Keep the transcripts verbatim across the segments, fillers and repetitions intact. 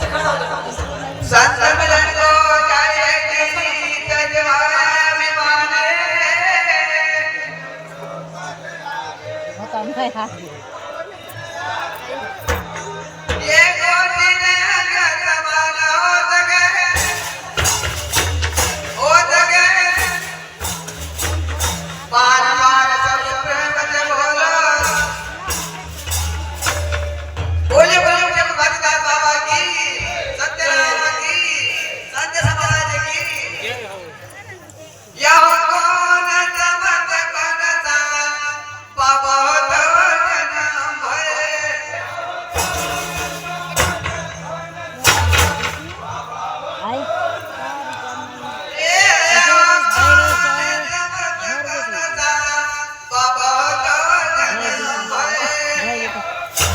संत मिलन को जाय की तजवाय विमाने। ये कोटि ने अगर जमाना हो सके, हो सके। बार बार सब प्रेम से बोलो। बोलिए, बोलिए, जब भगत बाबा की, सत्यनारायण की, संत समाज की। यह कौन जगत कौन सा बाबा तो जन्म भय। आई।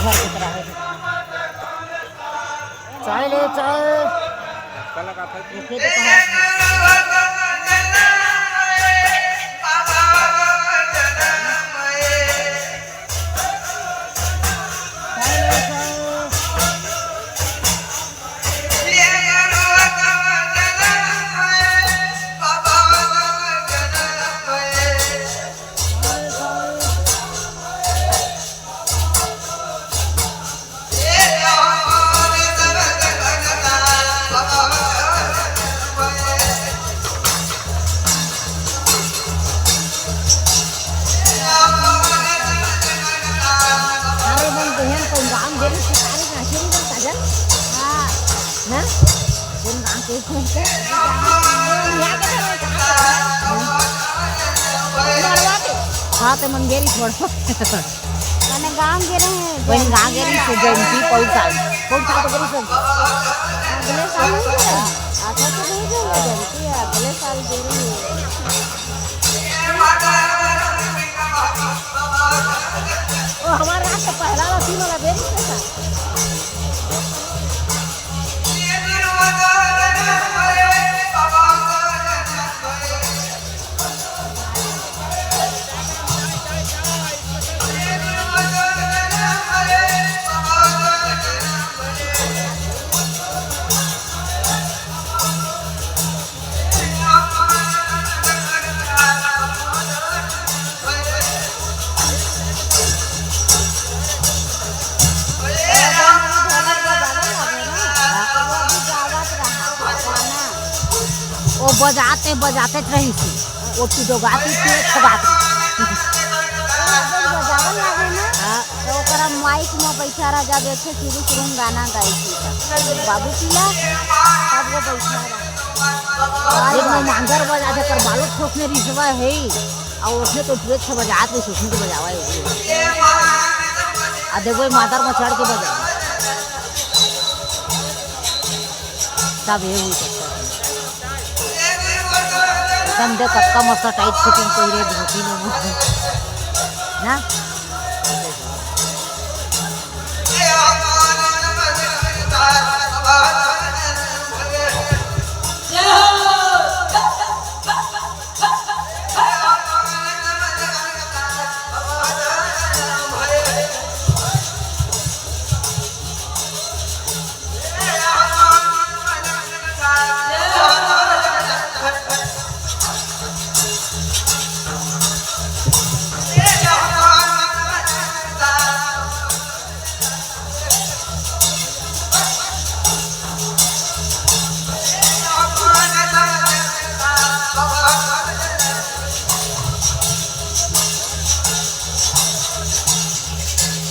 घर की तरह है। चाय ले, चाय। ये खेत कहाँ है? चाय ले, चाय। अरे मन बहन कोन गांव गेली शिकारी ना, शिकारी ना, काजल। हाँ। ना? कोन गांव के, कोन के? यहाँ के तो कहाँ के है? नरवा के। हाँ, तो मन गेली छोड़। मैंने गांव गे रहे हैं, बहन गांव गे रहे हैं, जयंती पौर साल। पौर साल तो गेली सब। अगले साल नहीं गे रहे? अच्छा, तो नहीं गे रहे, जयंती है, अगले साल गे रहे हैं। ओ, हमारे यहाँ से पहला वाला सीन वाला बेरी से था। वो बजाते बजाते रही थी, वो टिडोगाती थी, खबाती। बजावन लागे ना, हाँ। तो ओकरा माइक में बैठा रह जा, देखे शुरू शुरू में गाना गाई थी। बाबू पीला, तब वो बैठा रहा। अरे वो मांगर बजा दे, कर बालू ठोकने रिझवा है, और उसने तो ड्रेस से बजा दे, सोचने के बजावा है। आ देखो, ये मादर में चढ़ के बजा। सब ये हुई सकता है। एकदम देख, कतका मस्त टाइट फिटिंग पहिरे धोती में, ना?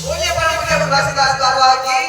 बोलिए परम पूज्य घासीदास बाबा की।